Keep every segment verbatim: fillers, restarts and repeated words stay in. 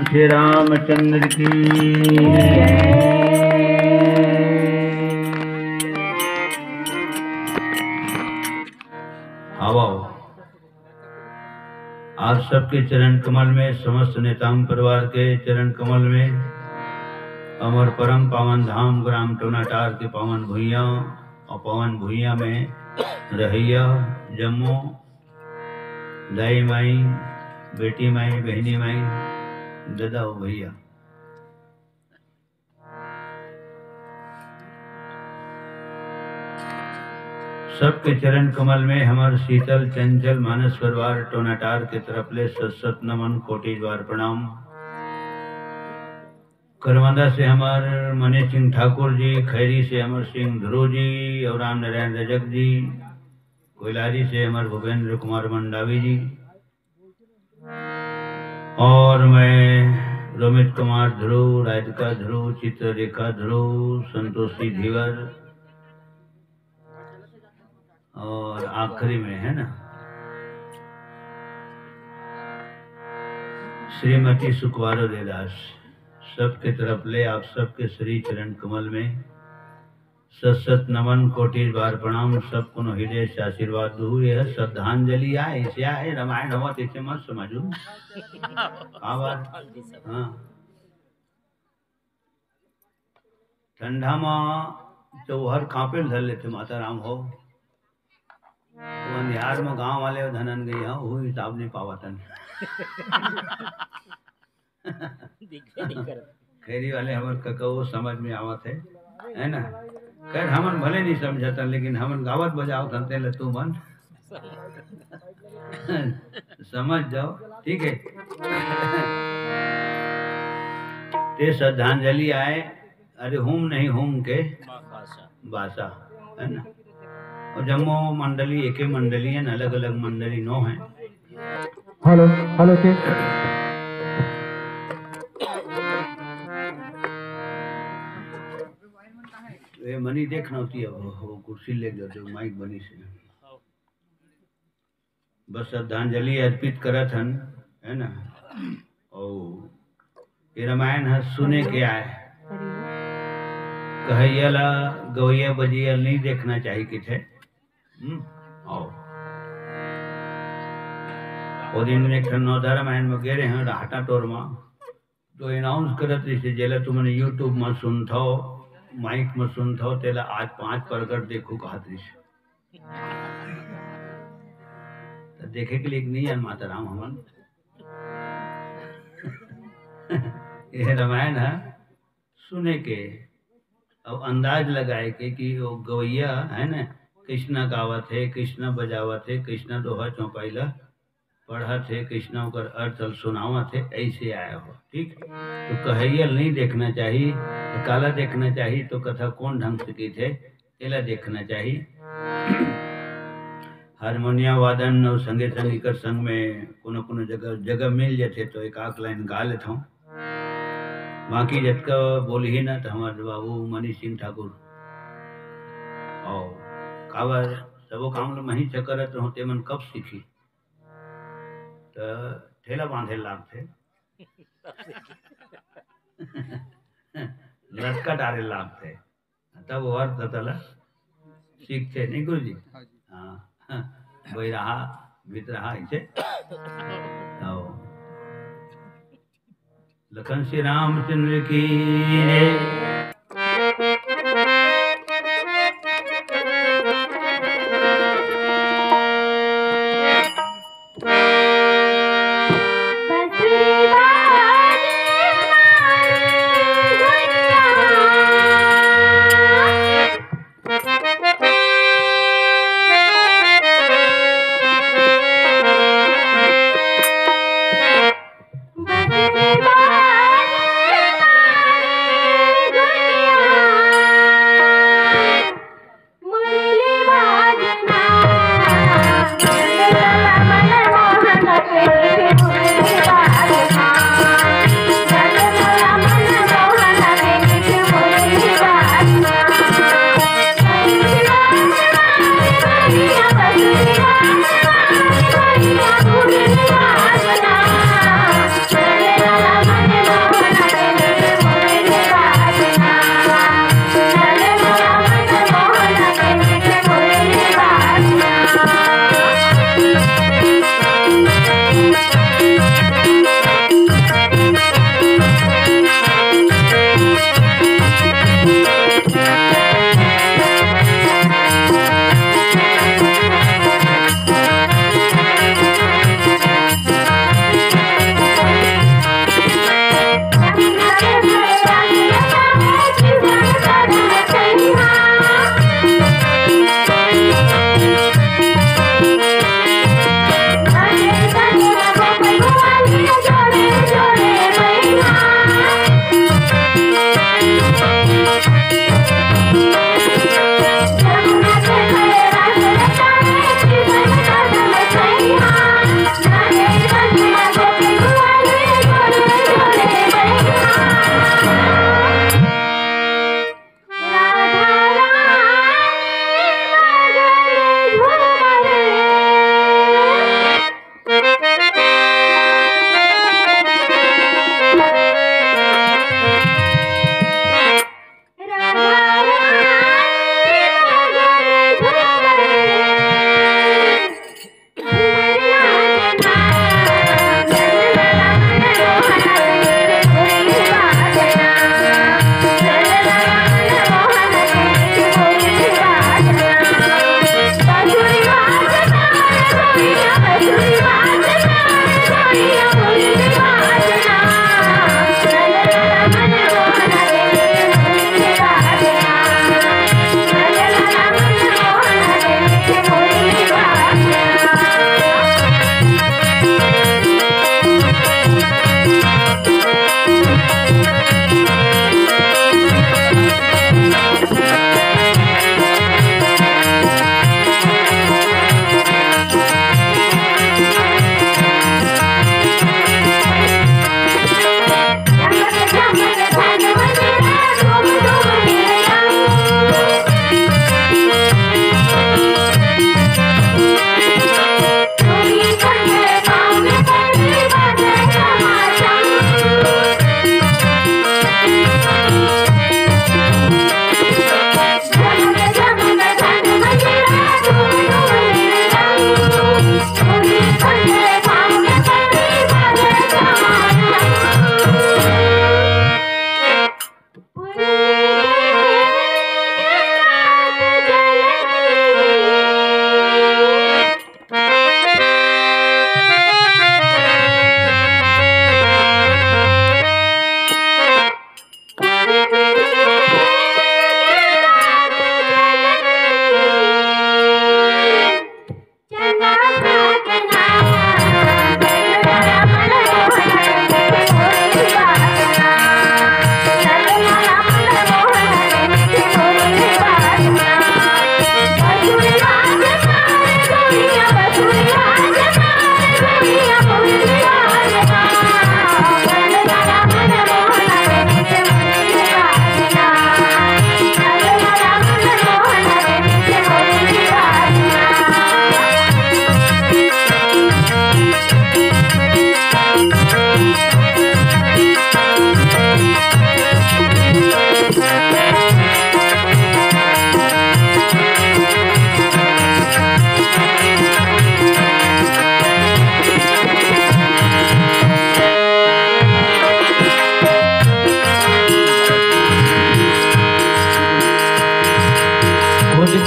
श्री रामचंद्र की। आओ, आओ। आप सबके चरण कमल में, समस्त नेताम परिवार के चरण कमल में, हमर परम पावन धाम ग्राम टोनाटार के पावन भुइयां और पावन भुइयां में रहैया जम्मो दाई माई, बेटी माई, बहिनी माई, ददा हो भैया, सबके चरण कमल में हमर शीतल चंचल मानस परिवार टोनाटार के तरफ ले सत सत नमन, कोटि बार प्रणाम। करवंदा से हमर मनीष सिंह ठाकुर जी, खैरी से अमर सिंह ध्रुव जी और राम नारायण रजक जी, कोइलारी से हमर भूपेंद्र कुमार मंडावी जी, और मैं रोमित कुमार ध्रुव, राधिका ध्रुव, चित्ररेखा ध्रुव, संतोषी धीवर, और आखिरी में है ना श्रीमती सुखवारो देदास, सबके तरफ ले आप सबके श्री चरण कमल में सत सत नमन, कोटि बार प्रणाम। सब कोनो हृदय से आशीर्वाद दू। यह श्रद्धांजलि आय, ऐसे आय, रामायण होवत ऐसे मत समझू। का बात? हाँ, ठंडा म चौहर कांपे ल धर लेथे माता राम हो। तो अंधियार म गांव वाले धनन गई हो, वो हिसाब नहीं पावतन। दिखबे नहीं करत। खैरी वाले हमर कका वो समझ में आवत है, है ना? खैर, हमन भले नहीं समझतन, लेकिन हमन गावत बजावत हन, तेला तू मन समझ जाओ, ठीक है? ते श्रद्धांजलि आय, अरे हूम नहीं हूम के बासा। बासा, है ना? और जम्मो मंडली, एके मंडली है ना, अलग-अलग मंडली नो है। Hello, hello, check. ए, मनी देखना होती है, वो, वो कुर्सी ले जाते, माइक बनी से। बस श्रद्धांजलि अर्पित करत हन, है ना? और ये रामायण ह सुने के आय, कहैया ला गवैया बजैया नहीं देखना चाही किथे। हम्म, आओ। वो दिन एक ठन नवधा रामायण में गे रहे हैं राहटा टोर में, तो अनाउंस करत रहिसे, जेला तुमन YouTube म सुनथव, माइक म सुनथव, तेला आज पांच परगट देखो कहत रहिसे। त देखे के लिए नहीं आन माता राम हमन। ये रामायण ह सुने के, अब अंदाज लगाए के कि वो गवैया है ना, कृष्णा गावत है, कृष्णा बजावत है, कृष्णा दोहा चौपाई ला पढ़त हे, कृष्णा ओकर अर्थ ल सुनावत हे, ऐसे आय हो, ठीक? तो कहैया ल नहीं देखना चाही, तो काला देखना चाही, तो कथा कौन ढंग से कीथे, एला देखना चाही। हारमोनिया वादन और संगे संग एकर संग में कोनो कोनो जगह, जगह मिल जाथे तो एक आध लाइन गा लेथौं। बाकी जतका बोलही ना, तो हमारे बाबू मनीष सिंह ठाकुर, और काबर सबो काम ल मही चकरत रहूं, ते मन कब सीखी? त ठेला बांधे लागथे। लटका डारे लागथे। तब वो अर्थ तला सीखथे, नहीं गुरु जी? हाँ जी। हाँ। बैरहा, भितरहा, ऐसे। आओ। लखन श्री रामचंद्र की जय।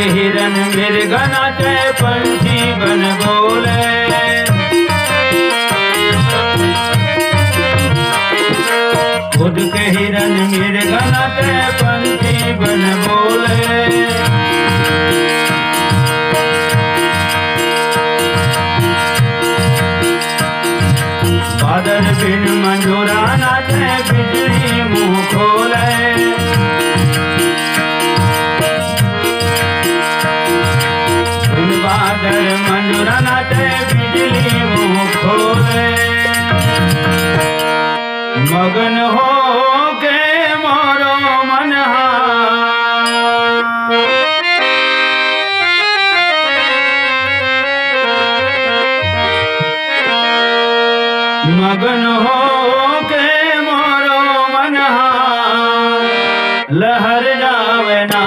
हिरन मृग नाचे, पंछी बन बोले। खुद के हिरन मृग नाचे, पंछी बन बोले। बादर बिन मंजूरा नाचे, बिजली मुंह खोले। बिन बादर मंजूरा नाचे, बिजली मुंह खोले। मगन हो के मोरो मन हा। मगन हो के मोरो मन हा लहर जावे ना।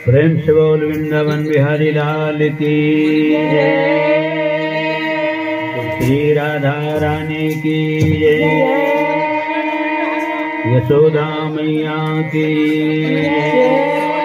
प्रेम से बोल वृंदावन बिहारी लाल की जय। श्री राधा रानी की जय। यशोदा मैया की जय।